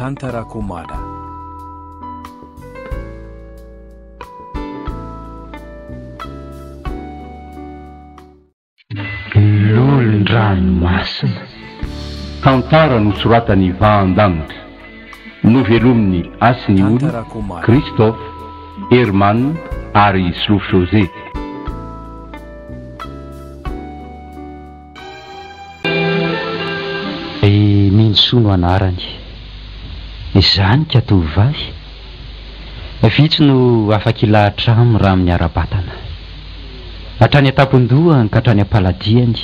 Tantara Komada. Lolon-dranomasina. Tantara nosoratan'i Vahandanitra. Novelomin'i Hasiniolo, Christophe, Herman ary Solofo José. I Minsoa no anarany. Izany ka tovovavy. Vitsy no afaka hilahatra aminy raha amin'ny ara-batana. Hatrany an-tampon-dohany ka hatrany am-paladiany,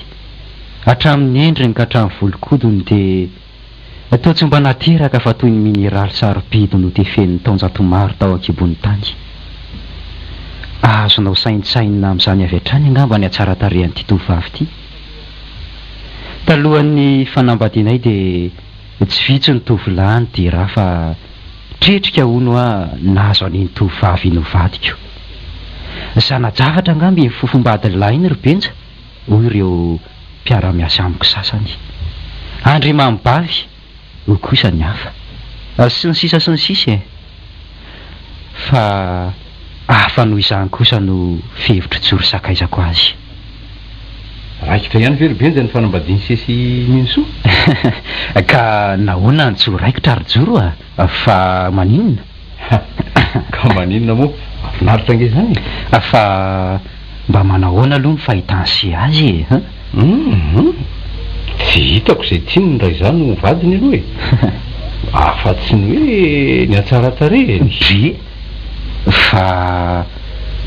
hatramin'ny endriny ka hatramin'ny volon-kodiny dia toa tsy mba nateraka fa toy ny mineraly sarobidy notefen'ny taonjato maro tao an-kibon'ny tany. Azonao saintsainina amin'izany avy hatrany angamba ny hatsaran-tarehan'ity tovovavy ity. Talohan'ny fanambadianay dia tsy vitsy ny tovolahy nidera fa tretrika hono aho nahazo an'iny tovovavy iny ho vadiko. Zana-javatra angamba iny fofombady lahy iny ry Benja, hoy ireo mpiara-miasa amiko sasany. Andriamamibavy! hoy kosa ny hafa. Sy ny sisa sy ny sisa e! Fa hafa noho izany kosa no fihevitr'i Joro sakaizako azy. Raikitra ihany ve ry Benja ny fanambadian'i Se sy Minosoa? Ka nahoana no tsy ho raikitra ry Joro a? Fa maninona? Ka maninona moa? Mahafinaritra ange izany e! Fa mba manahoana aloha ny fahitan'i Se azy e? Hein? Hum! Tsy hitako izay tiany raha izaho no vadiny aloha e! Afa-tsy ny hoe ny hatsaran-tarehy e! Dry! Fa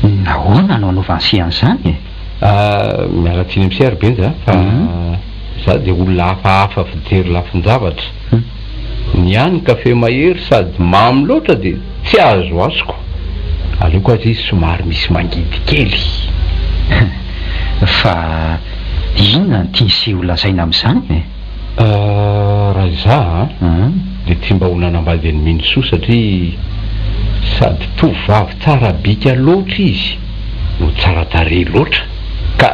nahoana no anaovan'i Se an'izany e? Miala tsiny amin'i Se ary Benja fa izaho dia olona hafahafa fijery lafin-javatra. Ny ahy ny kafe mahery sady mamy loatra dia tsy azoazoko. Aleoko aza izy somary misy mangidy kely. Fa inona no tian'i se ho lazaina amin'izany e? Raha izaho an, dia tsy mba ho nanambady an'i Minosoa satria sady tovovavy tsara bika loatra izy no tsara tarehy loatra ka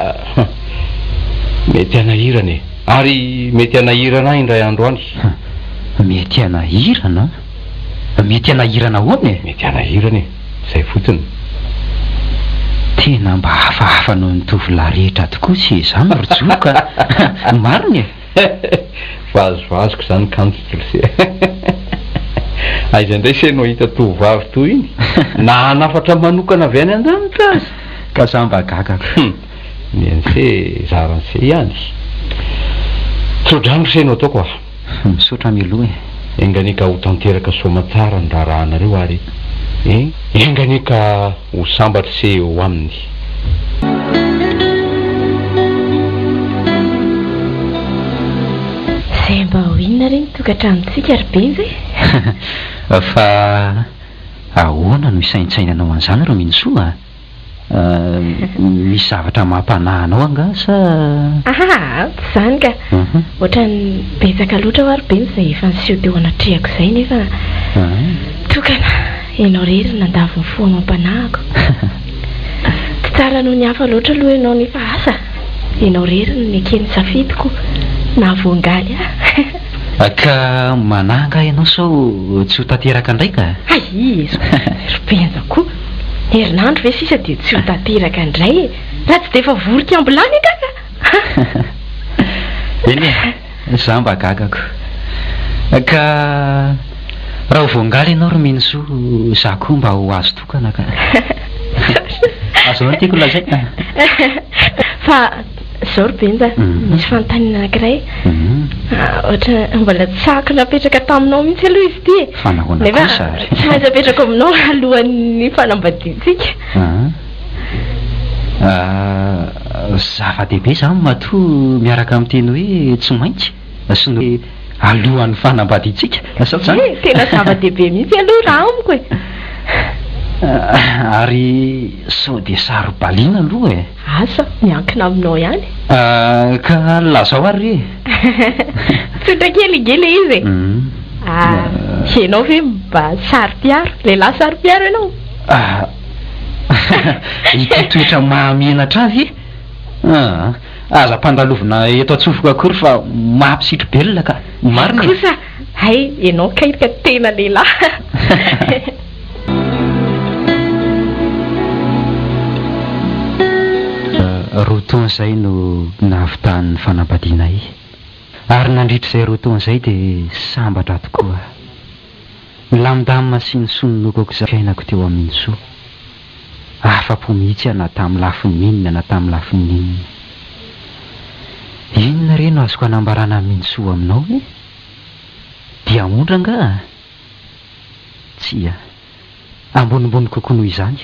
mety hanahirana e! Ary mety hanahirana ahy indray andro any. Mety hanahirana? Mety hanahirana ahoana e? Mety hanahirana e! Izay fotsiny. Tena mba hafahafa noho ny tovolahy rehetra tokoa tsy izany ry Joro ka! Marina e! Vazivazoka izany kanjo Jolse. Aiza indray se no hahita tovovavy toy iny? Na hanafatra manokana avy any an-danitra aza! Ka za mba gaga ka. Ny an'se zaran'se ihany. Tso-drano ry se no ataoko a! Misaotra mialoha e! Enga anie ka ho tanteraka soamantsara ny raharahanareo ary e! Enga anie ka ho sambatra se eo aminy. Izay mba ho inona re ny tokantranontsika ry Benja e? Fa ahoana no hisaintsainanao an'izany ry Minosoa a? Misy zavatra mampanahy anao angaha sa? Ahaa, tsy izany ka. Ohatran'ny betsaka loatra hoa ry Benja izay efa niseho teo anatrehako izay nefa tokana ianao irery no nandavo ny fo amam-panahiko. Tsy tsara noho ny hafa loatra aloha ianao nefa asa, ianao irery no neken'ny safidiko nahavoangaly ahy. Ka manahy angaha ianao sao tsy ho tanteraka indray ka? Hay, ry Benja koa! Herinandro ve sisa dia tsy ho tanteraka indray e! Raha tsy dia efa vorika am-bilany angaha ka! Eny e, za mba gagako. Ka raha ho voangaly ianao ry Minosoa, za koa mba ho azo tokana ka. Azonao ny tiako lazaina? Fa Izao ry Benja, misy fanontaniana anankiray. Ohatra mbola tsy sahako napetraka taminao mihitsy aloha izy ity e. Fa nahoana Nefa kosa ary? tsy maintsy apetrako aminao alohan'ny fanambadiantsika. Zava-dehibe izany matoa miaraka amin'ny teny hoe tsy maintsy sy ny hoe alohan'ny fanambadiantsika, sao tsy izany? Ie, tena zava-dehibe mihitsy aloha raha amiko e. Ary sao dia saro-baliana aloha e? Asa, miankina aminao ihany. Ka lazao ary re e! Tsotra kely ange ilay izy e! Ah, ianao ve mba saro-piaro? Lehilahy saro-piaro ianao? Ah, ity toetra mahamenatra ahy ve? Ah, aza ampandalovina eto an-tsofiko akory fa mampisitri-belona ka! Marina e! Kosa! Hay, ianao kay ka tena lehilahy. Roa taona izay no nahavitan'ny fanambadianay. Ary nandritra izay roa taona izay dia sambatra tokoa aho. Nilamindamina sy nisononoko aok'izany ny fiainako teo amin'i Soa. Afa-po mihitsy aho na tamin'ny lafiny inona na tamin'ny lafiny inona. Inona re no azoko anambarana an'i Soa aminao e? Diamondra angaha? Tsia. Ambonimbony kokoa noho izany.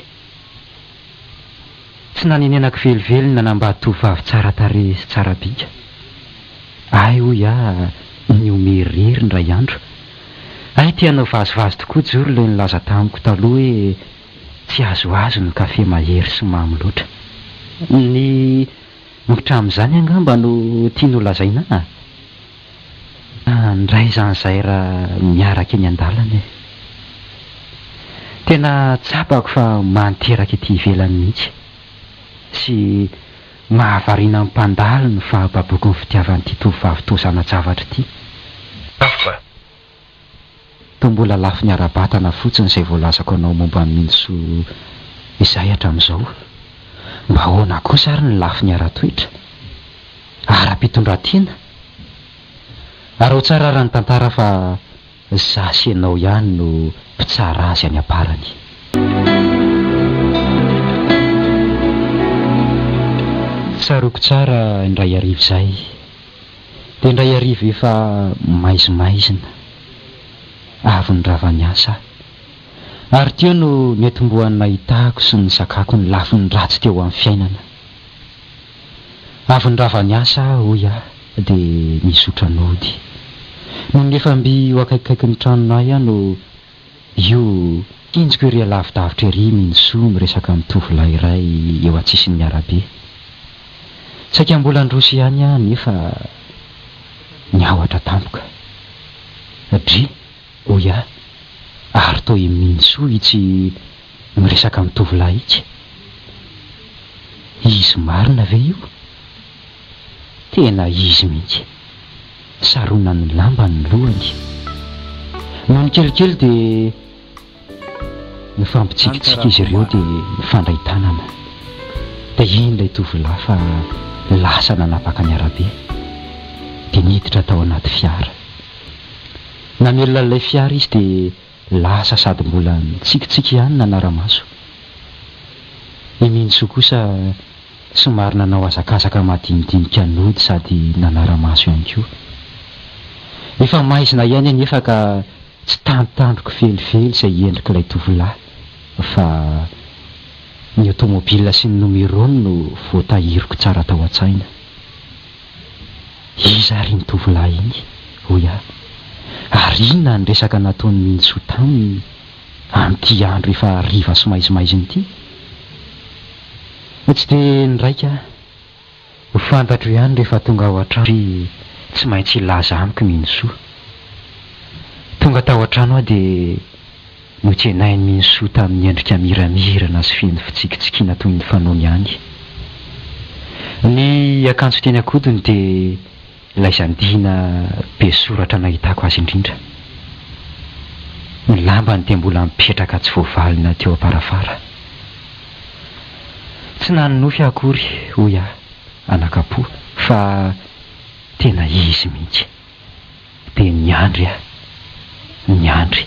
Tsy nanenenako velively ny nanambady tovovavy tsara tarehy sy tsara bika. Hay hoy aho nihomehy irery indray andro. Hay te hanao vazivazy tokoa Joro ilay nilaza tamiko taloha hoe tsy azoazo ny kafe mahery sy mamy loatra. Ny mitramin'izany angamba no tiany holazaina ahy. Ndray izany izahay raha miaraka eny an-dalana e. Tena tsapako fa mahanteraka ety ivelany mihitsy sy mahavariana ny mpandalo ny fahababoky ny fitiavan'ity tovovavy toa zana-javatra ity. Toa mbola lafiny ara-batana fotsiny izay voalazako anao momba an'i Minso izay hatramin'izao. Mba ahoana kosa ary ny lafiny ara-toetra? Ara-pitondran-tena? Araho tsara ary ny tantara fa za sy ianao ihany no mpitsara azy any am-parany. Tsaroako tsara indray hariva izay. Dia indray hariva efa maizimaizina, avy nirava niasa aho. Ary teo no niantombohan'ny nahitako sy nizakako ny lafiny ratsy teo amin'ny fiainana. Avy nirava niasa aho, hoy aho, dia nizotra nody. Nony efa mby eo akaikikaikin'ny tranonay aho no Io injiko ery alavidavitra ery Minso miresaka amin'ny tovolahy iray eo antsisin'ny arabe. Saika mbola handroso ihany aho nefa niahotra tampoka. Dry, hoy aho, ary toa i Minso itsy miresaka amin'ny tovolahy itsy. Izy marina ve io? Tena izy mihitsy. Saronan'ny lamba ny lohany. Nony kelikely dia nifampitsikitsiky izy ireo dia nifandray tanana. Dia iny ilay tovolahy fa lasa nanapaka ny arabe. Dia niditra tao anaty fiara. Namelona an'ilay fiara izy dia lasa sady mbola nitsikitsiky ihany nanara-maso. I Minjo kosa Somary nanao hazakazaka madinidinika nody sady nanara-maso ihany koa. Efa maizina ihany anefa ka tsy tandrotandroko velively izay endrik'ilay tovolahy fa ny automobile sy ny nomerony no voatahiriko tsara tao an-tsaina. Iza ary iny tovolahy iny? hoy aho. Ary inona ny resaka nataon'i Minjo taminy amin'ity andro efa hariva sy maizimaizina ity? Tsy dia niraika aho. Ho fantatro ihany rehefa tonga ao an-trano ry tsy maintsy hilaza amiko Minosoa. Tonga tao an-trano aho dia notsenain'i Minosoa tamin'ny endrika miramirana sy feno fitsikitsikiana toy ny fanaony ihany. Ny akanjo teny an-kodiny dia Ilay zandiana be soratra nahitako azy indrindra. Ny lambany dia mbola mipetraka tsy voavalona teo am-parafara. Tsy nanonofy aho akory, hoy aho, anakam-po, fa tena izy mihitsy. Dia niandry aho, niandry,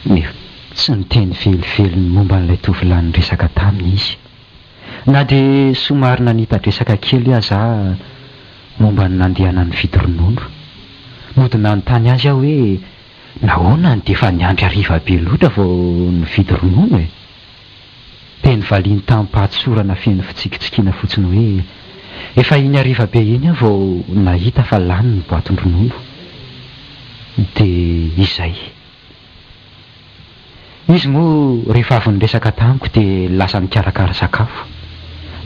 nefa tsy niteny velively ny momba an'ilay tovolahy niresaka taminy izy. Na dia somary nanita-dresaka kely aza aho momba ny nandehanany nividy ronono. Mody nanontany azy aho hoe nahoana no dia efa niandry hariva be loatra vao nividy ronono e? Dia novaliany tamim-pahatsorana feno fitsikitsikiana fotsiny hoe efa iny hariva be iny aho vao nahita fa lany ny boatin-dronono. Dia izay. Izy moa rehefa avy niresaka tamiko dia lasa nikarakara sakafo.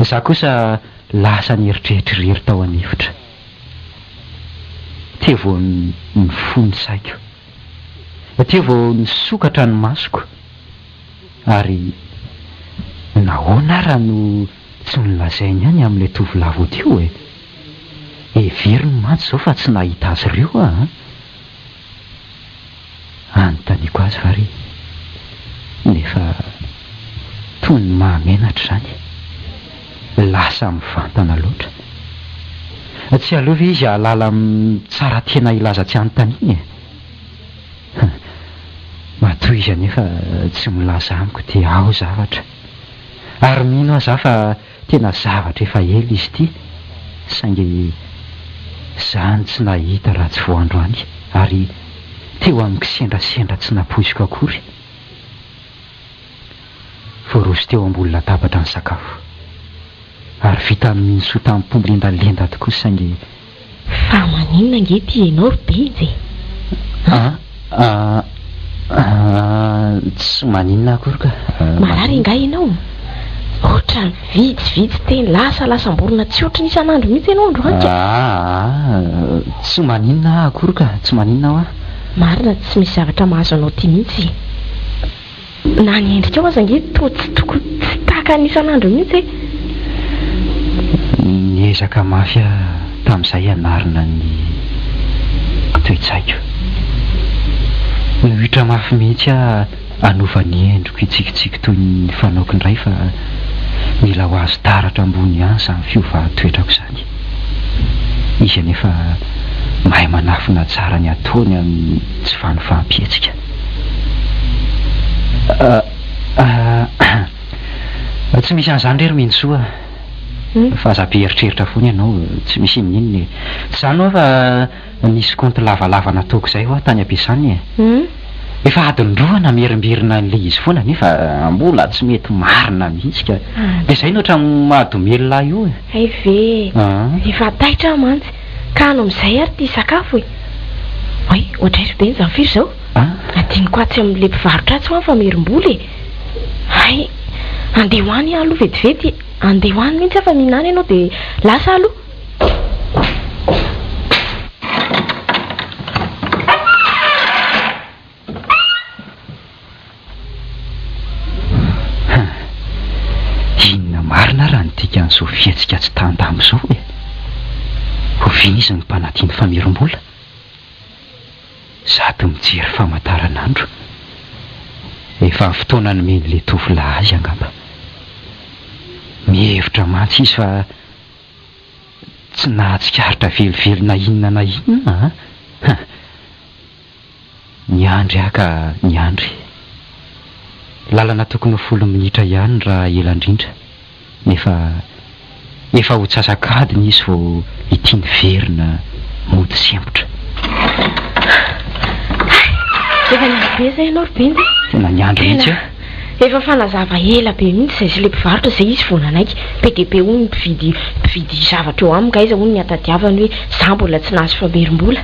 Izaho kosa lasa nieritreritra irery tao an'efitra. Teo vao nifoha ny saiko. Teo vao nisokatra ny masoko. Ary nahoana ara no tsy nolazainy ahy ny amin'ilay tovolahy vao teo e? Heveriny mantsy izao fa tsy nahita azy ireo aho an! izany? Lasa mivantana loatra. Tsy aleo ve izy hahalala tsara tena hilaza tsy hanontaniana e? Matoa izy anefa tsy milaza amiko dia ao zavatra. Ary mino aho za fa tena zavatra efa ela izy ity saingy za no tsy nahita raha tsy vao androany ary teo amin'ny kisendrasendra tsy nampoiziko akory. Voaroso teo ambony latabatra ny sakafo ary vitan'i Minsoa tamim-po milendalenda tokoa saingy. Fa maninona ange ity ianao ry Benja e? An? An? An? Tsy maninona akory ka. Marary angaha ianao? Ohatran'ny vitsivitsy teny lasalasam-borona tsy ohatry ny isan'andro mihitsy ianao androany ka. Aa, tsy maninona aho akory ka, tsy maninona hoa. Marina tsy misy zavatra mahazo anao ity mihitsy e. Na ny endrikao aza ange toa tsy tokony tsy tahaka ny isan'andro mihitsy e! Niezaka mafy aho tamin'izay hanarina ny toe-tsaiko. Nioitra mafy mihitsy aho hanova ny endriko hitsikitsiky toy ny fanaoko indray fa mila ho azo taratra ambony ihany izany fiovan-toetrako izany. Izy anefa mahay manafina tsara ny ataony amin'ny tsy fanovam-pihetsika. Tsy misy an'izany re ry Minosoa a! Fa aza be eritreritra foana ianao, tsy misy inon'inona e! Tsy izany hoa fa nisy kaonty lavalava nataoko izay hoa tany am-piasana e! Efa adiny roa namerimberina an'ilay izy foana nefa mbola tsy mety marina mihitsy ka! Dia izay no ohatran'ny mahadomelina ahy io e! Hay ve e! Efa taitra aho mantsy! Ka ano amin'izay ary ity sakafo e! Oay, ohatray ry Benja, firy izao? Adinoko atsy amin'ilay mpivarotra atsy hoa ny famerim-bola e! Hay! Andeha ho any aho aloha vetivety, andeha ho any mihitsy aho fa mihinana ianao dia lasa aho aloha. Hum! Inona marina raha ny dikan'izao fihetsika tsy tandamo izao e? Oviana izy no mpanadino famerim-bola? Sady mijery famataranandro. Efa fotoana nomen'ilay tovolahy azy angamba. Mihevitra mantsy izy fa tsy nahatsikaritra velively na inona na inona an! Hum! Niandry aho ka niandry. Lalana tokony ho folo minitra ihany raha ela indrindra, nefa efa ho tsasak'adiny izy vao ity niverina mody sempotra. Hay! Efa niandry be izay ianao ry Benja e! Tena niandry mihitsy aho. Efa fanazava ela be mihitsy izay sy ilay mpivarotra izay izy vao nanaiky. Be dia be hono ny mpividy mpividy zavatra eo aminy ka aiza hono ny hatadiavany hoe za mbola tsy nahazo famerim-bola.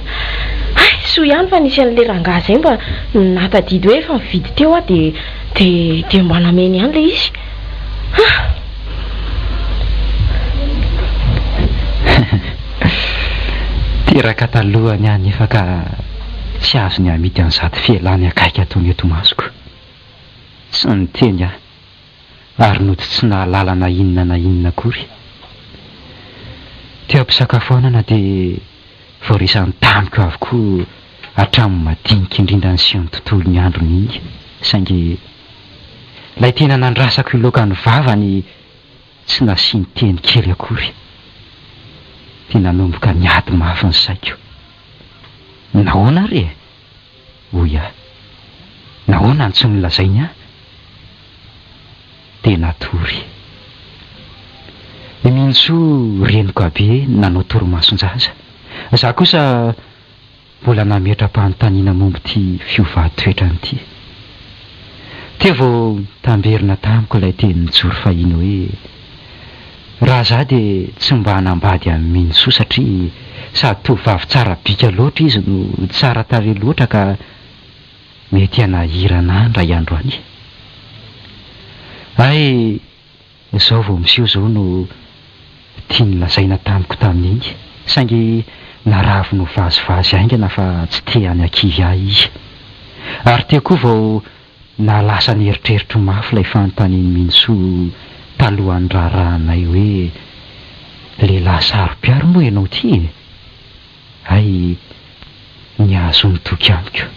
Hay! Soa ihany fa nisy an'ilay rangahy izay mba nahatadidy hoe efa nividy teo aho dia dia dia mba nameno ihany ilay izy. Ah! Teraka talohany aho nefa ka tsy azony amidy an'izato fialany akaiky ataony eto masoko. Tsy niteny aho, ary nody tsy nahalala na inona na inona akory. Teo am-pisakafoanana dia voaresany tamiko avokoa hatramin'ny madinika indrindra niseho ny tontolon'ny androny iny, saingy ilay tena nandrasako hiloaka ny vavany tsy nasiany teny kely akory. Dia nanomboka niady mafy ny saiko. Nahoana ary e? Hoy aho. Nahoana no tsy nolazainy ahy? Dia natory. I Mintsoa reniko Abe nanao torimason-jaza. Izaho kosa mbola nametra-panontaniana momba ity fiovan-toetrany ity. Teo vao nitamberina tamiko ilay teny nijoro fahiny hoe, Raha izaho dia tsy mba hanambady an'i Mintsoa satria sady tovovavy tsara bika loatra izy no tsara tarehy loatra ka mety hanahirana ahy indray andro any. Hay izao vao miseho izao no tiany lazaina tamiko tamin'iny saingy naravony ho vazivazy haingana fa tsy te hanakivy ahy izy. Ary teo koa vao Nahalasa ny eritreritro mafy ilay fanontanian'i Minso talohan'ny raharahanay hoe, Lehilahy saro-piaro moa ianao ity e? Hay ny hahazoany toky amiko.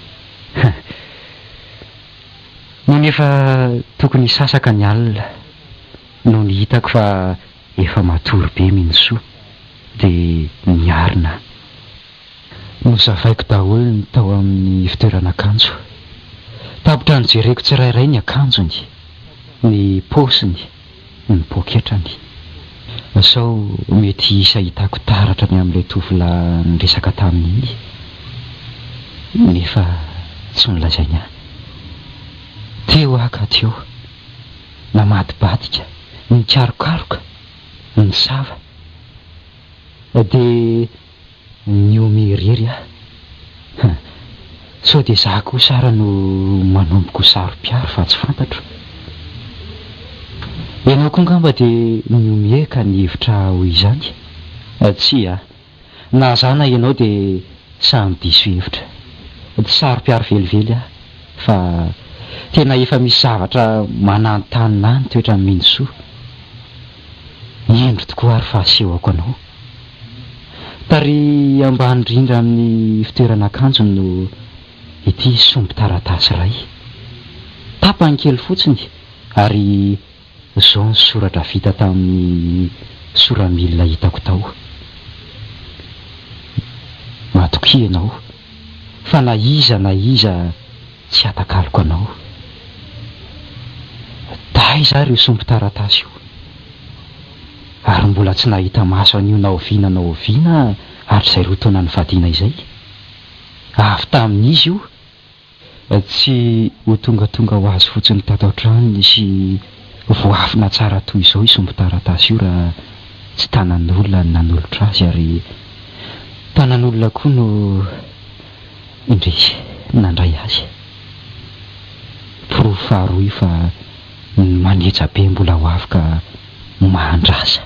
Nony efa tokony hisasaka ny alina. Nony hitako fa efa matory be Minosoa dia niarina aho. Nosavaiko daholo ny tao amin'ny fitoeran'akanjo. Tapitra nojereko tsirairay ny akanjony, ny paosiny, ny poketrany. Sao mety hisy ahitako taratra ny amin'ilay tovolahy niresaka taminy iny. Nefa tsy nolazainy ahy. Teo aho ka teo. Namadibadika, nikarokaroka, nisava. Dia nihomehy irery aho. Huh. Sao dia izaho kosa ara no manomboka ho saro-piaro fa tsy fantatro. Ianao koa angamba dia nihomehy ka nihevitra ho izany? Tsia. Na za na ianao dia samy diso hevitra. Tsy saro-piaro velively aho fa tena efa misy zavatra mananontanona ahy ny toetran'i Minosoa. Indro tokoa ary fa asehoko anao. Tary ambany indrindra amin'ny fitoeran'akanjony no ity sombin-taratasy iray. Tapany kely fotsiny ary izao ny soratra vita tamin'ny sora-milina hitako tao. Matokia ianao fa na iza na iza tsy hatakaloko anao. Taiza ary io sombin-taratasy io? Ary mbola tsy nahita maso an'io na oviana na oviana hatrizay roa taona nivadiana izay. Avy tamin'iza io? Tsy ho tongatonga ho azy fotsiny tato an-tranony sy voafina tsara toy izao io sombin-taratasy io raha tsy tanan'olona no nanolotra azy ary tanan'olona koa no Indrisy, nandray azy. Porofo faharoa io fa ny manetsa be mbola ho avy ka mahandrasa.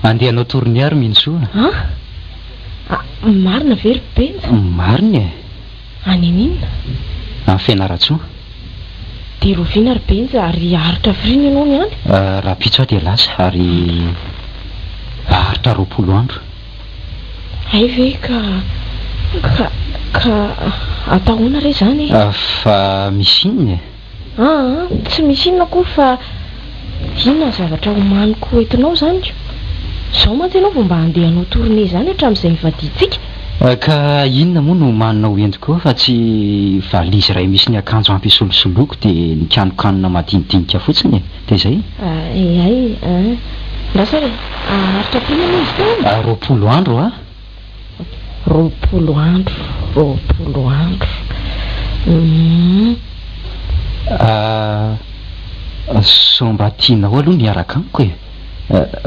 Andeha hanao tournée ary Minosoa a. An? Marina ve ry Benja? Marina e. Any aninona? Any Fianarantsoa. Dia rahoviana ry Benja ary haharitra firiana ianao ny any? Rahampitso aho dia lasa ary haharitra 20 andro. Hay ve ka ka ka atao ahoana re izany e? Fa misy inona e? Aa, tsy misy inona akory fa inona ny zavatra homaniko ho entinao izany ko? Izao mantsy ianao vao mba handeha hanao tournée izany hatramin'izay nivadiantsika. Ka inona moa no homaninao ho entiko eo fa tsy valizy iray misy ny akanjo ampy hisolosoloako dia ny kanokanona madinidinika fotsiny e! Dia izay. Hay eh. Lasa re, haharitra firy aloha izy teo? 20 andro a! 20 andro, 20 andro. Humm. Ah, sao mba tianao aloha ny hiaraka amiko e?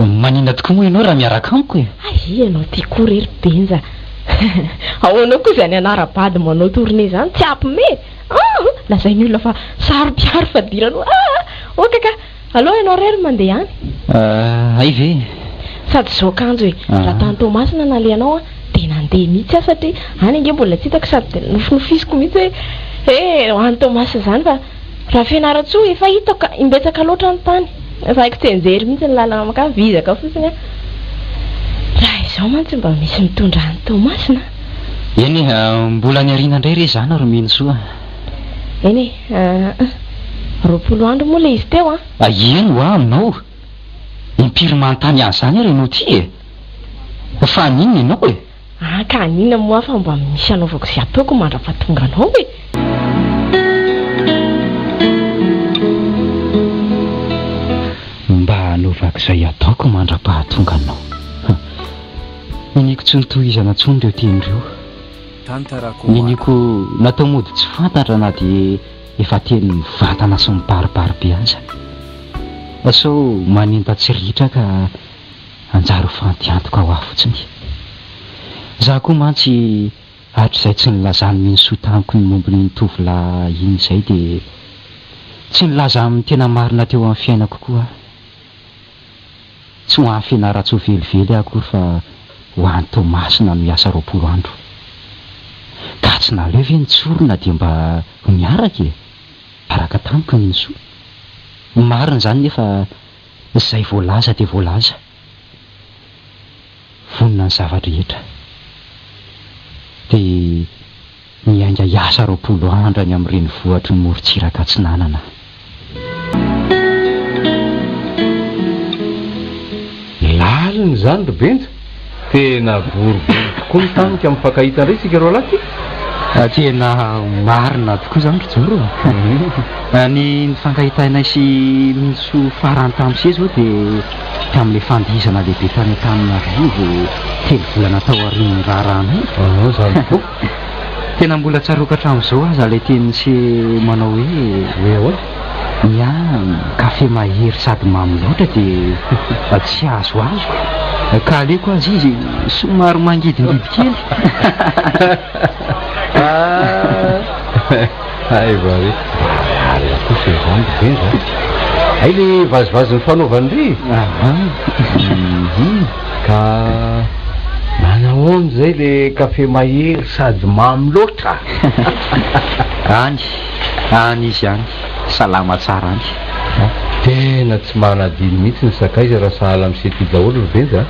Maninona tokoa moa ianao raha miaraka amiko e? Hay ianao ty koa re ry Benja. Ahoana koa izany hanara-bady manao tournée izany tsy hampime? Ah! Lazain'ny olona fa saro-piaro fadiranao. Ah! Ok ka! Aleo ianao irery no mandeha any. Hay ve e? Sady izao kanjo e, raha tany Toamasina nalehanao an, dia nandeha mihitsy aho satria any ange mbola tsy hitako sady nofinofisiko mihitsy hoe he ho any Toamasina izany fa raha Fianarantsoa efa hitako ka, imbetsaka loatra ny tany, efa haiko tsianjery mihitsy ny lalana mankany, vizaka fotsiny aho. Raha izao mantsy mba misy mitondra any Toamasina an! Eny e, mbola any aoriana indray re izany ry Minosoa a! Eny e, aa 20 andro moa ilay izy teo an! Eny hoa aminao! Impiry manontany an'izany ary ianao ity e! Fa haninona ianao e? Ah ka haninona moa aho fa mba misy hanaovako izay ataoko mandra-pahatonga anao e! Mba hanaovako izay ataoko mandra-pahatonga anao. Niniako tsy notohizana intsony ireo teny ireo. Niniako natao mody tsy fantatra na dia efa teny mivantana sy mibaribary be aza. Sao manenta-tsy ritra ka hanjary ho fantiantoka ho ahy fotsiny. Izaho koa mantsy hatrizay tsy nilazan'i Minisoa tamiko ny momba iny tovolahy iny izay dia tsy nilaza aminy tena marina teo amin'ny fiainako koa aho. Tsy ho any Fianarantsoa velively aho akory fa ho any Toamasina no hiasa 20 andro. Ka tsy naleo ve ny tsorina dia mba ho niaraka e? Araka tamiko ny soa. Marina izany nefa izay voalaza dia voalaza. Vonona ny zava-drehetra. Dia niainga hiasa 20 andro any amin'ny renivohitry ny morontsiraka atsinanana. Lalina izany ry Benja. Tena boribory tokoa ny tany ka mifankahita indray isika roalahy ty. Tena marina tokoa izany ry Joro a. Ny nifankahitanay sy Mintsoa farany tamin'ny se izao dia tamin'ilay fandihizana lehibe tany Antananarivo telo volana tao aorian'ny raharahanay. Izany tokoa. Tena mbola tsaroako hatramin'izao aza ilay tenin'i se manao hoe. Hoe ahoana? Ny ahy kafe mahery sady mamy loatra dia tsy azoazoko ka aleoko aza izy somary mangidingidy kely. Hay va re, alina kosa izany ry Benja a! Hay le vazivazy nifanaovany ry e! Ka manahoana izay le kafe mahery sady mamy loatra? Any. Any izy any, salama tsara any. Tena tsy manadino mihitsy ny sakaiza raha sahala amin'ny sety daholo ry Benja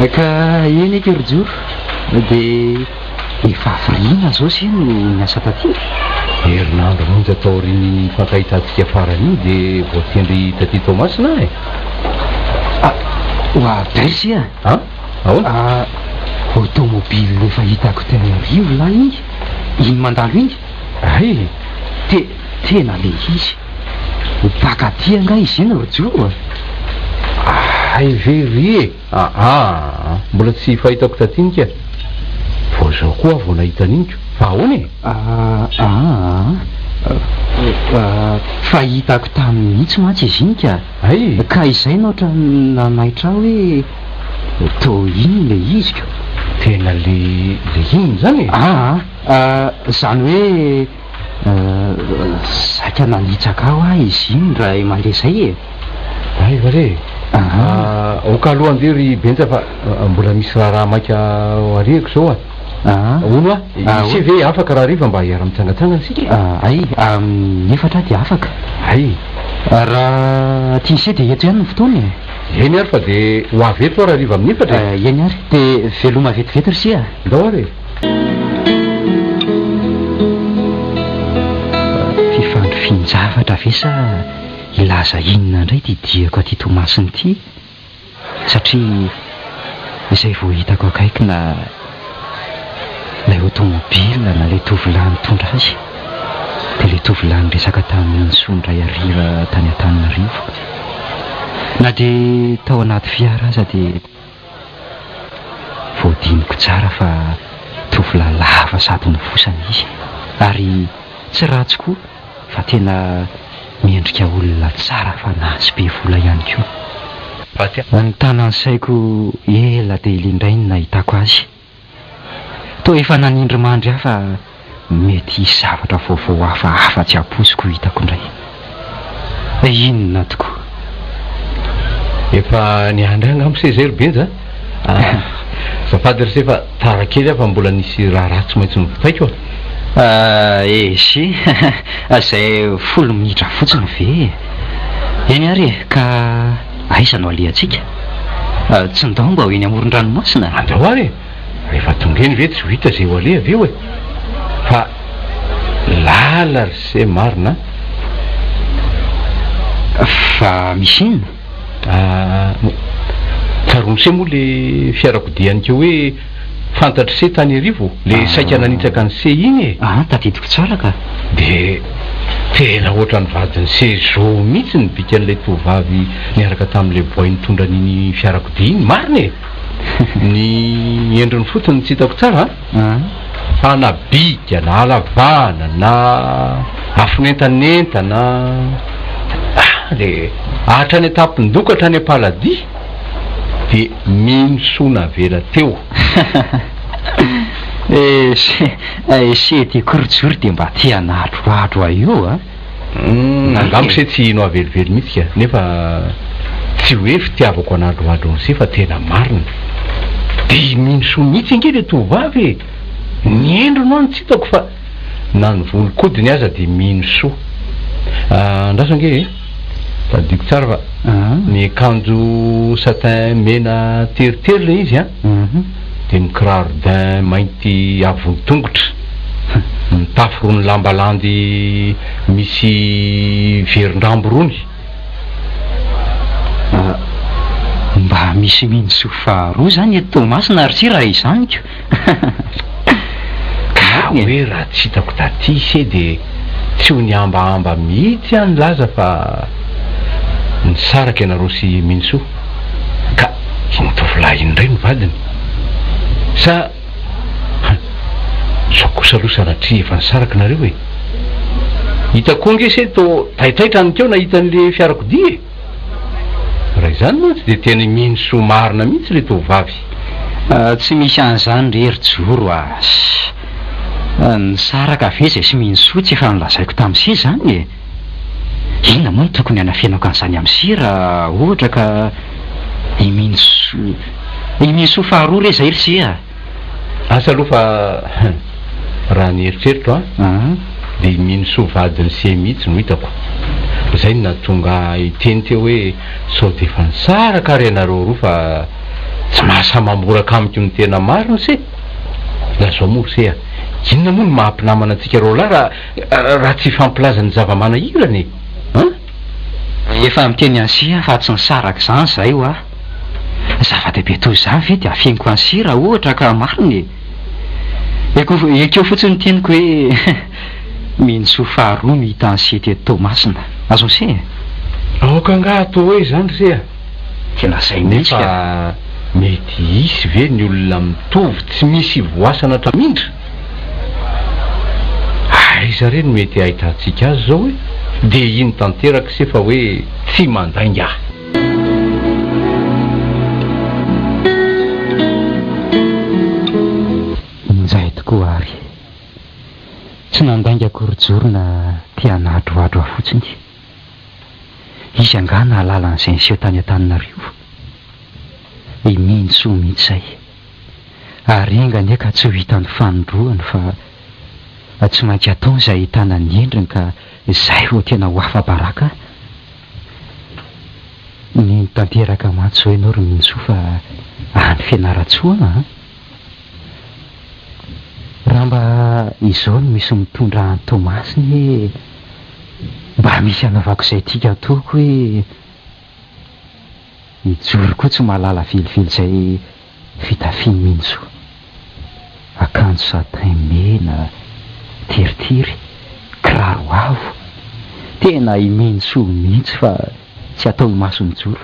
a! Ka eny eky ry Joro, dia efa hafiriana izao se no niasa taty? Herinandro monja taorian'iny nifankahitantsika farany iny dia voatendry taty Toamasina aho e! Ah, oadray se a! An? Ahoana? Ah, automobile efa hitako teny Iarivo lahy iny. Iny mandalo iny? Hay! Te, tena le izy. Baka aty angaha izy iny ry Joro a? Hay ve ry e! Aa, mbola tsy fahitako taty iny ka. Vao izao koa aho vao nahita an'iny ko. Fa ahoana e? Aa, fa hitako tany mihitsy mantsy izy iny ka. Hay! Ka izay no ohatran'ny nanaitra ahy hoe. Toa iny le izy ko. Tena le le inona izany e? Aa, izany hoe saika nanitsaka aho aho izy iny indray mandeha izay e. Hay va re? Aoka aloha andeha ry Benja fa mbola misy raharaha maika ho arihako izao a. Hono hoa, ise ve afaka rahariva mba hiara-mitsangantsangana isika e? Hay, amin'ny efatra aho dia afaka. Hay. Raha tian'ise dia eto ihany ny fotoana e. Eny ary fa dia ho avy eto aho rahariva amin'ny efatra e. Eny ary, dia veloma vetivety ry se a. Ndao ary e. Fifandrifian-javatra ve sa hilaza inona indray ity diako aty Toamasina ity? Satria izay vao hitako akaiky na ilay automobile na ilay tovolahy nitondra azy dia ilay tovolahy niresaka tamin'i Mintsoa indray hariva tany Antananarivo. Na dia tao anaty fiara aza dia voadiniko tsara fa tovolahy lava sady nivosana izy ary tsy ratsy koa fa tena mendrika olona tsara fanahy sy be vola ihany koa. Ny tanan'ny saiko ela dia ela indray no nahitako azy. Toa efa nanindry mandry ahy fa mety hisy zavatra vaovao hafahafa tsy ampoiziko ho hitako indray. Inona tokoa? Efa niandry ahy angamba se izay ry Benja a! Azafady ry se fa tara kely aho fa mbola nisy raharaha tsy maintsy novitaiko a! Ehe, izay folo minitra fotsiny ve e? Eny ary e, ka aiza no alehantsika? Tsy ndao mba ho eny amoron-dranomasina? Andao ary e! Rehefa tonga eny ve tsy ho hita izay ho aleha avy eo e? Fa lala ry se marina a! Fa misy inona? Ah, tsaroan'i se moa le fiarakodia an'keo hoe fantatr'i se tany Iarivo, le saika nanitsaka an'i se iny e! Ah, tadidiko tsara ka! De tena ohatran'ny vadin'i se zo mihitsy ny bikan'ilay tovovavy niaraka tamin'ilay boay nitondra an'iny fiarakodia iny, marina e! Ny endriny fotsiny no tsy hitako tsara an! Fa na bika na halavana na afonentanentana ah le hatrany an-tampon-doha ka hatrany am-paladia dia mino soa navela teo. Ese ty korojoro dia mba te hanadrohadro ahy eo a! Angamba se tsy hino ahy velively mihitsy ka, nefa tsy hoe fitiavako an'Adroadro an'se fa tena marina. Dia mino soa mihitsy ange le tovovavy e! Ny endriny ho'a no tsy hitako fa na ny volon-kodiny aza dia mino soa. Andraso ange e! Tadidiko tsara fa miakanjo satin mena teritery le izy an! Dia mikiraro daim mainty avon-tongotra, mitafy rony lamba landy misy verin-drambo rony. Mba misy mintsoa faharoa izany eto Toamasina ry se raha izany ko! Ka hoe raha tsy hitako taty ise dia tsy ho nihambahamba mihitsy aho nilaza fa nisaraka ianareo sy Mintsoa. Ka iny tovolahy iny indray no vadiny? Sa han, sao kosa aloha sanatria efa nisaraka nareo e? Hitako koa ange se toa taitaitra aninkeo nahita an'le fiarakodia e! Raha izany mantsy dia tena i Mintsoa marina mihitsy le tovovavy. Tsy misy an'izany re ry Joro a! Nisaraka ve izay sy Mintsoa tsy efa nolazaiko tamin'i se izany e? Inona moa no tokony hanafenako an'izany amin'i se raha ohatra ka i Mintsoa, i Mintsoa faharoa re izay ry se a! Asa aloha fa raha ny eritreritro an, dia i Minosoa vadin'i Se mihitsy no hitako. Izay no nahatonga ahy hiteny teo hoe sao dia efa nisaraka ary ianareo roa fa tsy mahasahy mamboraka amiko ny tena marina se? Lazao moa ry Se a, inona moa no maha mpinamana antsika roalahy raha raha tsy hifampilaza ny zava-manahirana e? An? Efa miteny an'i Se aho fa tsy nisaraka izany izahay hoa. Zava-dehibe toy izany ve dia afeniko an'i Se raha ohatra ka marina e? Ekeo ekeo fotsiny ny teniko hoe Mintsoa faharoa no hitan'i Se teto Toamasina. Azon'i Se e? Aoka angaha atao hoe izany ry Se a! Tena izay mihitsy ka. Nefa mety hisy ve ny olona mitovy tsy misy ivoasana tramindra? Aiza re no mety ahitantsika azy izao e? Dia iny tanteraka se fa hoe tsy mandainga. Injay tokoa ary. Tsy nandainga akory Joro na te hanadrohadro ahy fotsiny. Izy angaha nahalala an'izay niseho tany Antananarivo? I Mintsoa mihitsy izay. Ary enga anie ka tsy ho hitany fanindroany fa tsy maintsy ataony izay ahitana ny endriny ka izay vao tena ho afa-baraka. Nino tanteraka mantsy izao ianao ry Mintsoa fa any Fianarantsoa an! Raha mba izao no misy mitondra any Toamasina e! Mba misy hanaovako izay tiako ataoko hoe I Joro koa tsy mahalala velively izay fitafiany mintsoa. Akanjo satin mena, teritery, kiraro avo. Tena i Mintsoa mihitsy fa tsy atao imason'i Joro.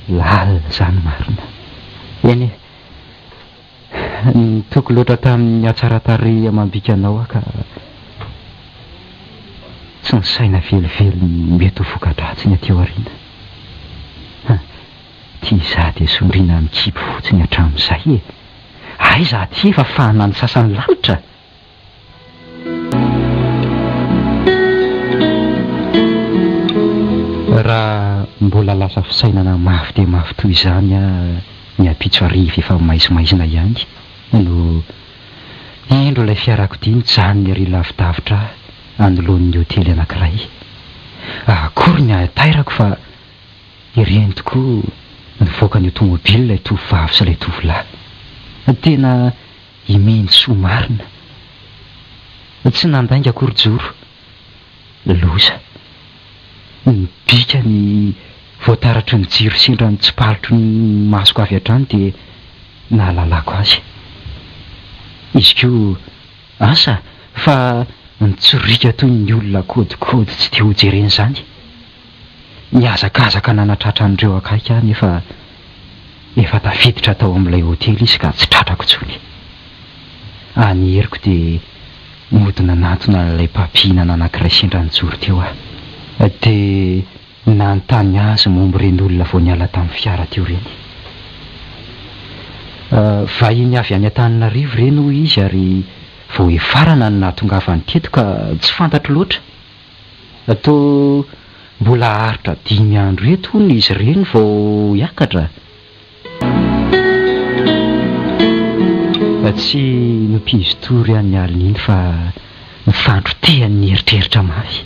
Lalina izany marina. Eny e. Nitoky loatra tamin'ny hatsaran-tarehy amam-bikanao aho ka tsy nisaina velively ny mety ho voka-dratsiny aty aoriana. Ha, ity izaho dia sondriana mikipy fotsiny hatramin'izay e! Aiza aty efa fahanan'ny sasany lalitra? Raha mbola lasa fisainana mafy dia mafy toy izany aho ny ampitso hariva efa maizimaizina ihany no indro ilay fiarakodia nijanona ery lavidavitra anoloan'ny hotely anankiray. Akory ny hatairako fa ireny tokoa nivoaka ny automobile ilay tovovavy sy ilay tovolahy. Tena I Mintsoa marina. Tsy nandainga akory Joro. Loza. Ny bikany voataratry ny jiro sendra ny tsipalotry ny masoko avy hatrany dia nahalalako azy. Izy koa asa fa nitsoriaka toy ny olona kôdikôdy tsy te hojerena izany. Nihazakazaka nanatratra an'ireo akaiky aho nefa efa tafiditra tao amin'ilay hotely izy ka tsy tratrako intsony. Any heriko dia mody nanantona an'ilay mpampihinana anankiray sendra nijoro teo aho. Dia nanontany azy momba ireny olona vao niala tamin'ny fiara teo ireny. Vahiny avy any Antananarivo ireny hoy izy ary vao hefarana no nahatongavany teto ka tsy fantatro loatra. Toa mbola haharitra dimy andro eto hono izy ireny vao hiakatra? Tsy nompizotory aho ny alina iny fa nifandrotehan'ny eritreritra mafy.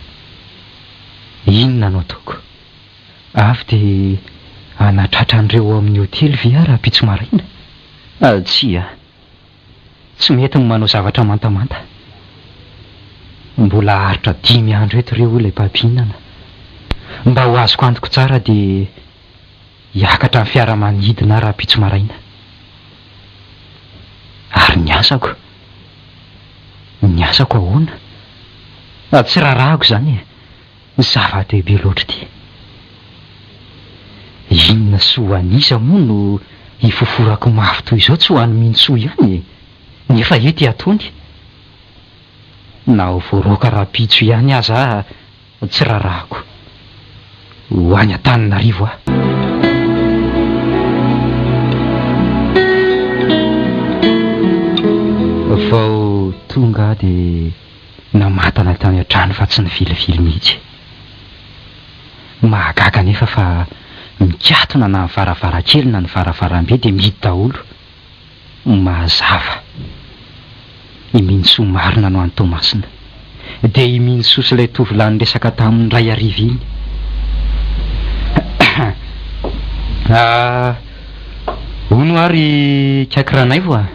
Inona no ataoko? Avy dia hanatratra an'ireo ao amin'ny hotely ve aho rahampitso maraina? Tsia. Tsy mety ny manao zavatra mantamanta. Mbola haharitra dimy andro eto re hoy ilay mpampihinana. Mba ho azoko antoko tsara dia hiakatra ny fiaramanidina aho rahampitso maraina. Ary ny asako? Ny asako ahoana? Tsy raharahako izany e! Zava-dehibe loatra ity. Inona sy ho an'iza moa no hifoforako mafy toy izao tsy ho an'i Mintsoa ihany e? Nefa ety ataony. Na ho voaroaka rahampitso ihany aza aho tsy rarahako. Ho any Antananarivo aho. Vao tonga aho dia Namatana tany an-trano fa tsy nivilivily mihitsy. Mahagaga anefa fa mikatona na ny varavarankely na ny varavarambe dia mihidy daholo. Mazava. I Mintsoa marina no any Toamasina. Dia i Mintsoa sy ilay tovolahy niresaka taminy indray hariva iny. Ah, hono hoa ry Ikaky Ranaivo a!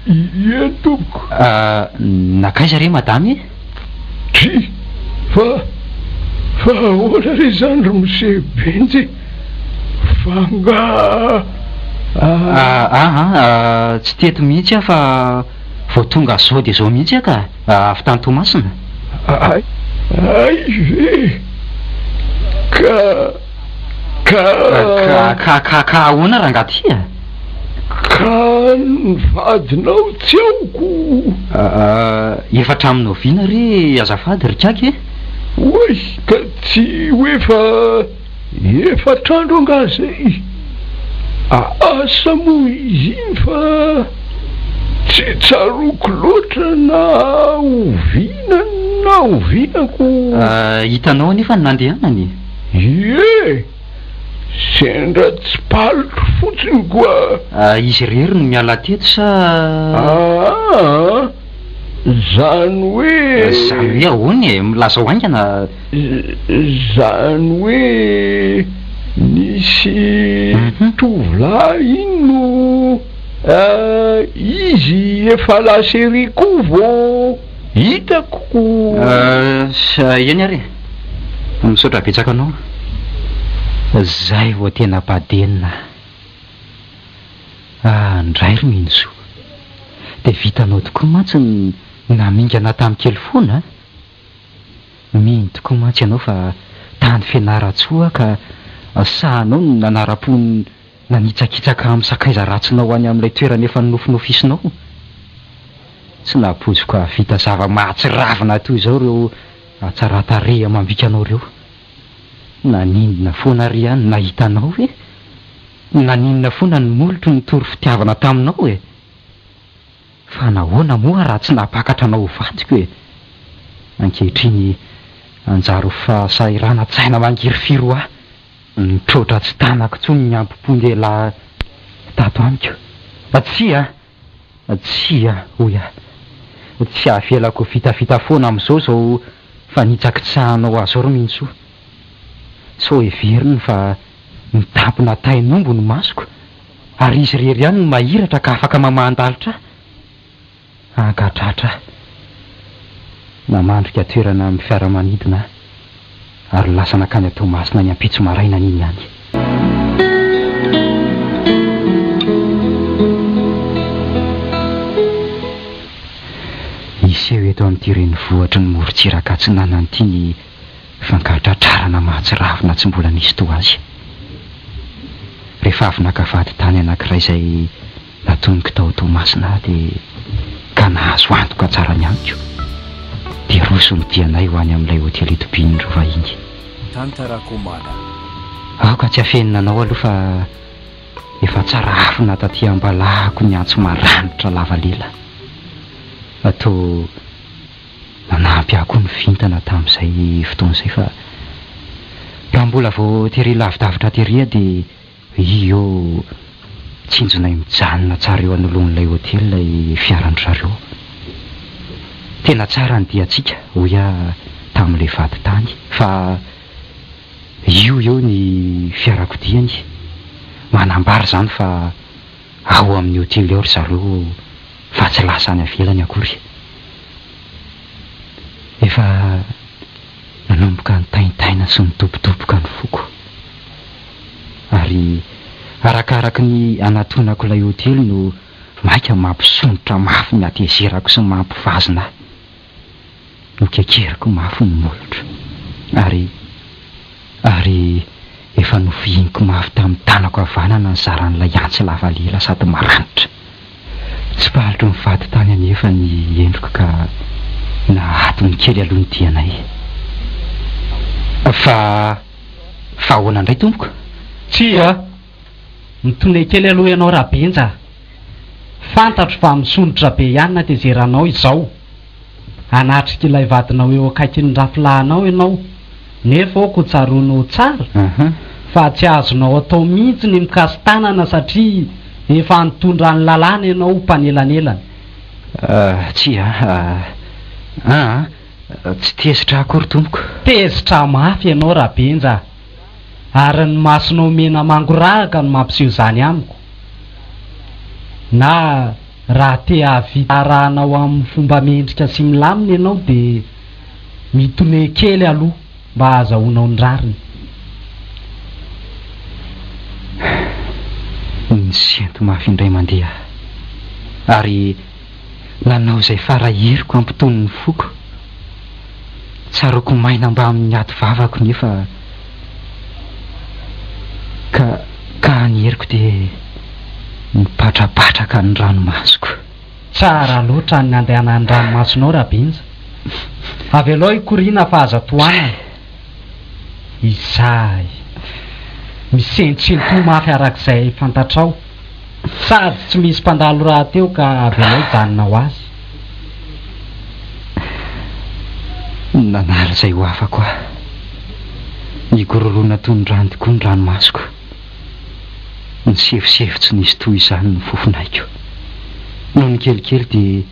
Ie tompoko. Ah, nankaiza re madama e? Dry, fa, fa ahoana re izany ry Mose Benja e? Fa angaha. Ah, ah, tsy teto mihitsy aho fa vao tonga zao dia zao mihitsy aho ka, avy tany Toamasina. Hay, hay ve? Ka. Ka. Ka, ka, ka, ka ahoana rangaha ty a? Ka ny vadinao tsy ao ko. Efa hatramin'ny oviana re azafady ry Kaky e? Oay, ka tsy hoe fa efatr'andro angaha zay? Asa moa izy iny fa tsy tsaroako loatra na oviana na oviana ko. Hitanao anefa ny nandehanany e? Ie! Sendra tsipalotro fotsiny koa. Izy irery no miala teto sa? Aa! Zany hoe. Zany hoe ahoana e? Milazao haingana. Zany hoe nisy tovolahy iny no izy efa lasa ery koa vao hitako ko. Eny ary e! Misaotra betsaka anao. Zay vao tena badenina ah. Ndray ry Minosoa. Dia vitanao tokoa mantsy ny namingana tamin'ny kely foana a! Mino tokoa mantsy ianao fa tany Fianarantsoa ka sahanao ny nanara-po nanitsakitsaka amin'ny sakaiza ratsinao any amin'ilay toerana efa nonofinofisinao. Tsy nampoiziko hahavita zava-mahatsiravina toy izao ireo hatsaran-tarehy amam-bikanao ireo. Naninona foana àry aho no nahita anao e? Naninona foana ny molotro nitory fitiavana taminao e? Fa nahoana moa raha tsy nampakatra anao ho vadiko e? Ankehitriny hanjary ho fahasahiranantsaina mangirifiry ho ahy. Nitroatra tsy tanako intsony ny hambom-pon-dehilahy tato amiko. Tsia! Tsia, hoy aho. Tsy avelako ho vitavita foana amin'izao izao fanitsakitsahanao azy izao ry Mintsoa. Sao heveriny fa mitampina tain'omby ny masoko ary izy irery ihany no mahiratra ka afaka mamahan-dalitra ahy. Ankatratra aho. Namandrika toerana amin'ny fiaramanidina aho ary lasa nankany Toamasina ny ampitso marainan'iny ihany. Hiseho eto amin'ity renivohitry ny morontsiraka atsinanana ity ny fankatratrarana mahatsiravina tsy mbola nisy toa azy. Rehefa avy naka vady tany anankiray izay Natoniko tao Toamasina aho dia ka nahazo antoka tsara ny amiko dia roso ny dianay ho any amin'ilay hotely itobian'ireo vahiny. Tantarakomana. Aoka tsy afenina anao aloha fa efa tsara afina taty am-balahako ny antso maranitra lava lela. Toa nanampy ahy koa ny vintana tamin'izay fotoana izay fa raha mbola vao tery lavidavitra tery aho dia Io tsinjonay mijanona tsara eo anoloan'ilay hotely ilay fiaran-dry zareo. Tena tsara ny diantsika, hoy aho tamin'ilay vadintany, fa io eo ny fiarakodiany. Manambara izany fa. Ao amin'ny hotely ao ry zareo fa tsy lasa any avelany akory. Efa nanomboka nitaintaina sy nidobodoboka ny foko. Ary arakaraky ny anatonako ilay hotely no maika mampisondrotra mafy ny hatezerako sy mampivazona ahy. Nokekeriko mafy ny molotro ary ary efa nofihiniko mafy tamin'ny tanako havanana ny zaran'ilay antsy lava lela sady maranitra. Tsipalitry ny vadintany anefa ny endriko ka nahatony kely aloha ny dianay. Fa fa ahoana indray tompoko? Tsia! Mitone kely aloha ianao Rabenja a! Fantatro fa misondrotra be ihany ny hatezeranao izao. Hanatrika ilay vadinao eo akaikin'ny rafilahinao ianao, nefa aoka ho tsaroanao tsara fa tsy azonao atao mihitsy ny mikasi-tanana satria efa nitondra ny lalàna ianao ho mpanelanelana. Tsia, aa, tsy tezitra akory tompoko. Tezitra mafy ianao Rabenja a! Ary ny masonao mena mangorahaka no mampiseho izany amiko. Na raha te hahavita arahanao amin'ny fomba mendrika sy milamina ianao dia mitone kely aloha mba hahazahoanao ny rariny. Nisento mafy indray mandeha aho ary nanao izay fara heriko hampitony ny foko. Tsaroako maina mbamin'ny ady vavako nefa ka ka ny heriko dia nipatrapatraka ny ranomasoko. Tsara loatra ny nandehanan'ny ranomasonao Rabinja. Avelao hikoriana fa aza tohanana. Izay. Misentosentoa mafy arak'izay fantatrao. Sady tsy misy mpandalo rahateo ka avelao hijanona ho azy. Nanary izay ho afako aho. Nigororoana toy ny rano tokoa ny ranomasoko. Nisefosefo tsy nisy toy izany ny fofon'aiko. Nony kelikely dia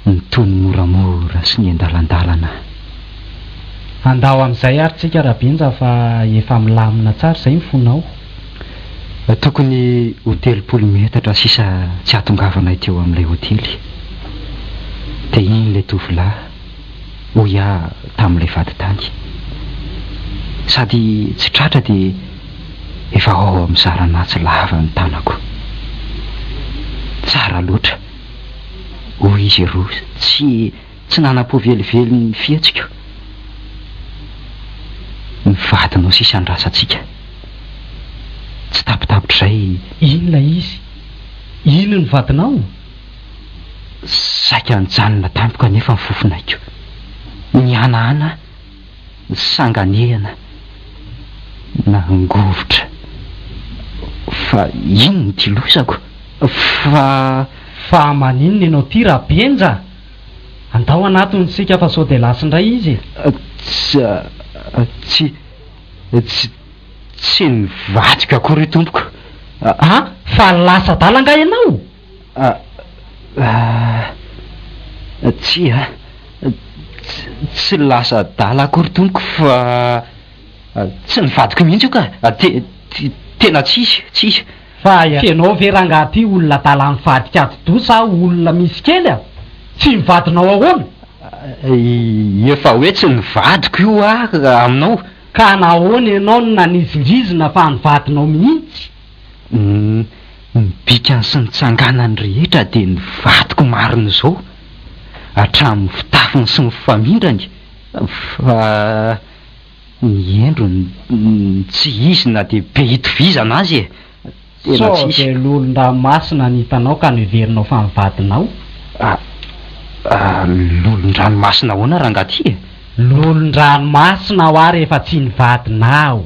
nitony moramora sy niandalandalana aho. Andao amin'izay ary tsika Rabenja fa efa milamina tsara izay ny fonao. Tokony ho 30 metatra sisa tsy hahatongavanay teo amin'ilay hotely. Dia iny ilay tovolahy, hoy aho tamin'ilay vadintany. Sady tsy tratra dia efa ao amin'ny zaran'antsy lava ny tanako. Tsara loatra, hoy izy roa tsy tsy nanam-po velively ny fihetsiko. Ny vadinao sisa andrasantsika. Tsy tapitapitr'izay. Inona izy? Iny ny vadinao? Saika nijanona tampoka anefa ny fofonaiko. Nihanahana, nisanganehana, nangovitra. Fa inona ity lozako? Fa. Fa maninona ianao ity Rabenja? Andao hanatona isika fa sao dia lasa indray izy e! Tsy, tsy, tsy, tsy nivadika akory io tompoko a! An! Fa lasa adala angaha ianao? A, tsia, tsy lasa adala akory tompoko fa tsy nivadiko mihitsy io ka! Te, tena tsy izy, tsy izy. Fa ianao ve rangaha ty olona adala mivadika atidoha sa olona misy kely a? Tsy ny vadinao ahoana? Efa hoe tsy ny vadiko io ah aminao. Ka nahoana ianao no nanizingizina fa ny vadinao mihitsy? Ny bikany sy ny tsanganany rehetra dia ny vadiko marina izao, hatramin'ny fitafiny sy ny famindrany, fa ny endriny tsy izy na dia be itovizana aza e! Tena Sao tsisy. dia lolon-dranomasina ny hitanao ka noheverinao fa ny vadinao? Ah, ah, lolon-dranomasina ahoana rangaha ty e? Lolon-dranomasina hoa rehefa tsy ny vadinao.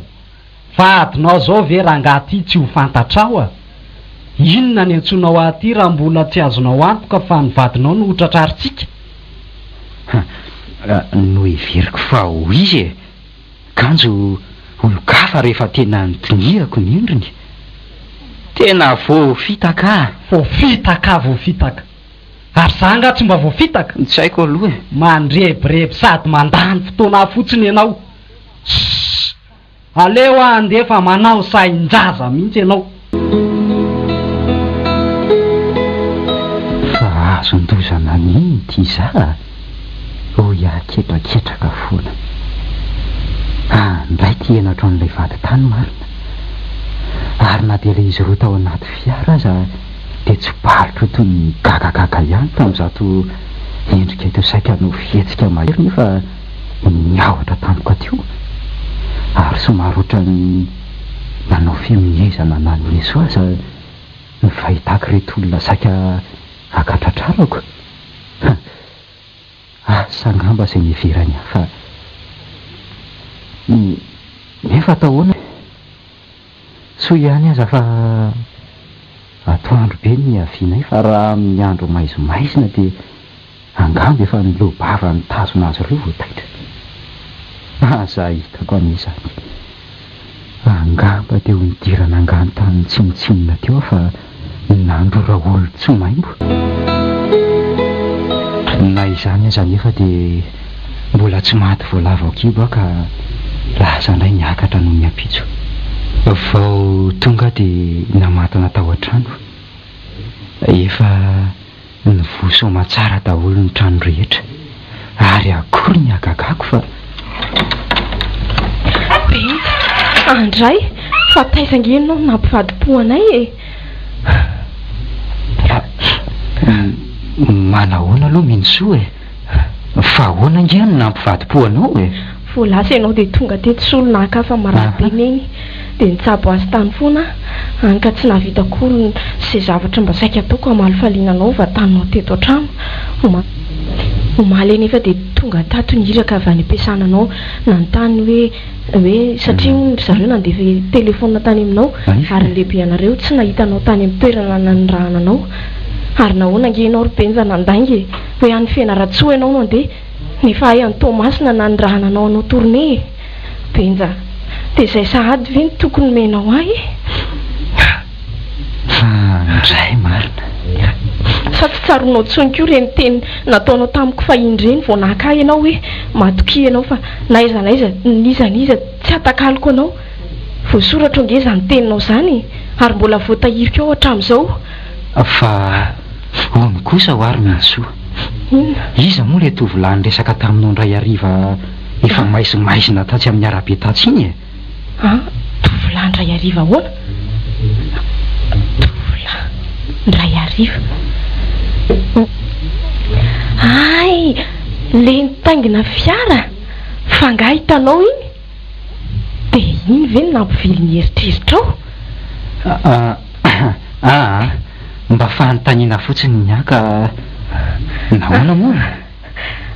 Vadinao zao ve rangaha ty tsy ho fantatrao a? Inona ny antsoinao ahy ty raha mbola tsy azonao antoka fa ny vadinao no ho tratrarintsika? Ha, noheveriko fa ho izy e! Kanjo olon-kafa rehefa tena nodinihako ny endriny. Tena voafitaka aho! Voafitaka voafitaka! Ary za angaha tsy mba voafitaka? Tsy haiko aloha e! Mandrebireby sady mandany fotoana fotsiny ianao! Ssss! Aleo aho handeha fa manao sain-jaza mihitsy ianao! Nahazon-doza naninona ity izaho a? Hoy aho ketraketraka foana. Ah, ndray ity henatro an'ilay vadintany marina. Ary na dia ilay izy roa tao anaty fiara aza dia tsy balitro toy ny gagagaga ihany tamin'izato endrika teo saika hanao fihetsika mahery nefa niahotra tampoka teo ary somary ohatran'ny nanao fihomehezana naneso aza ny fahitako ireto olona saika haka tratrarako. Huh. Asa angamba izay niheverany ahy fa. Nefa atao ahoana e? Soa ihany aza fa atoandro be ny niavianay fa raha amin'ny andro maizimaizina dia angamba efa niloa-bava nitazona azy ireo vao taitra. Aza hitako anie izany. Angamba dia ho nidirana angano tamin'ny tsinontsinona teo aho fa nandrora olon-tsy maimbo. Na izany aza anefa dia mbola tsy maty voalavo an-kibo aho ka lasa indray niakatra noho ny ampitso. Vao tonga aho dia namantana tao an-trano. Efa Nivoha soamatsara daholo ny trano rehetra ary akory ny hagagako fa. Benja, Andray, fa taiza ange ianao no nampivadi-po anay e? Manahoana aloha Minisoa e? Fa ahoana ange no nampivadi-po anao e? Vao lasa ianao dia tonga teto Solo naka fa marary be Neny dia nitsabo azy tany foana aho hany ka tsy nahavita akory izay zavatra mba saika ataoko hamalifaliana anao vantaninao teto an-trano. Omaly anefa dia tonga tato ny iraka avy any am-piasana anao nanontany hoe hoe satria hono ry zareo nandefa telefaonina tany aminao ary ny lehibenareo tsy nahita anao tany amin'ny toerana nanirahana anao. Ary nahoana ange ianao ry Benja nandainga e? Hoe any Fianarantsoa ianao no handeha Nefa hay any Toamasina nanirahana anao hanao tournée e! Benja, dia izay sahady ve no tokony nomenao ahy e? Fa ndray marina. Sa tsy tsaroanao intsony koa ireny teny nataonao tamiko fahiny ireny vao naka ahy ianao hoe matokia ianao fa na aiza na aiza n'iza n'iza tsy hatakaloko anao. Voasoratro ange izany teninao izany e! Ary mbola voatahiriko ao hatramin'izao. Fa hono kosa ho'a ry Minisoa. Inona? Iza moa ilay tovolahy niresaka taminao indray hariva efa maizimaizina tatsy amin'ny arabe tatsy iny e? An? Tovolahy indray hariva ahoana? Tovolahy indray hariva. Hay! Ilay nitaingina fiara? Fa angaha hitanao iny? Dia iny ve no nampivily ny eritreritrao? Aa, mba fanontaniana fotsiny ny ahy ka nahoana moa?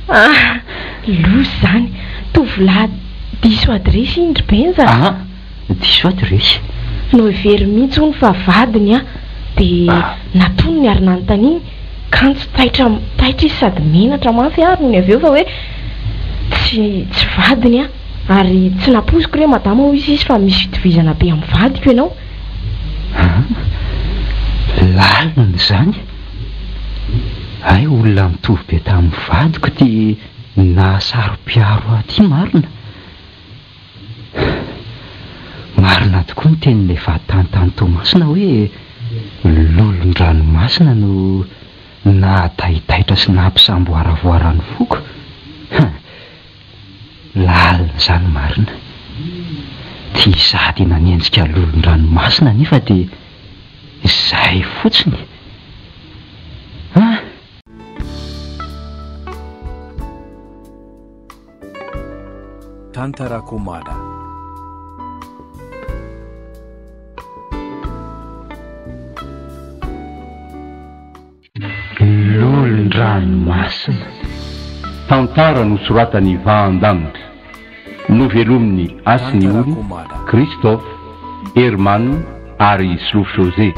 Ah, loza izany! Tovolahy diso adiresy iny ry Benja a! Ah, diso adiresy? Noheveriny mihitsy hono fa vadiny aho, dia natoniny ary nanontaniany, kanjo taitra taitra izy sady menatra mafy ary nony avy eo fa hoe tsy tsy vadiny aho. Ary tsy nampoiziko re madama hoy izy fa misy fitovizana be amin'ny vadiko ianao. An! Lalina izany? Hay olona mitovy be tamin'ny vadiko ity nahasaro-piaro ahy ity marina. Marina tokoa ny tenin'ilay vadintany tany Toamasina hoe lolon-dranomasina no nahataitaitra sy nampisamboaravoara ny foko. Lalina izany marina. Ty izaho dia nanenjika lolon-dranomasina nefa dia izay fotsiny an! Tantara Komada. Lolon-dranomasina. Tantara nosoratan'i Vahandanitra. Novelomin'i Hasiniony, Christophe, Herman ary Solofo José.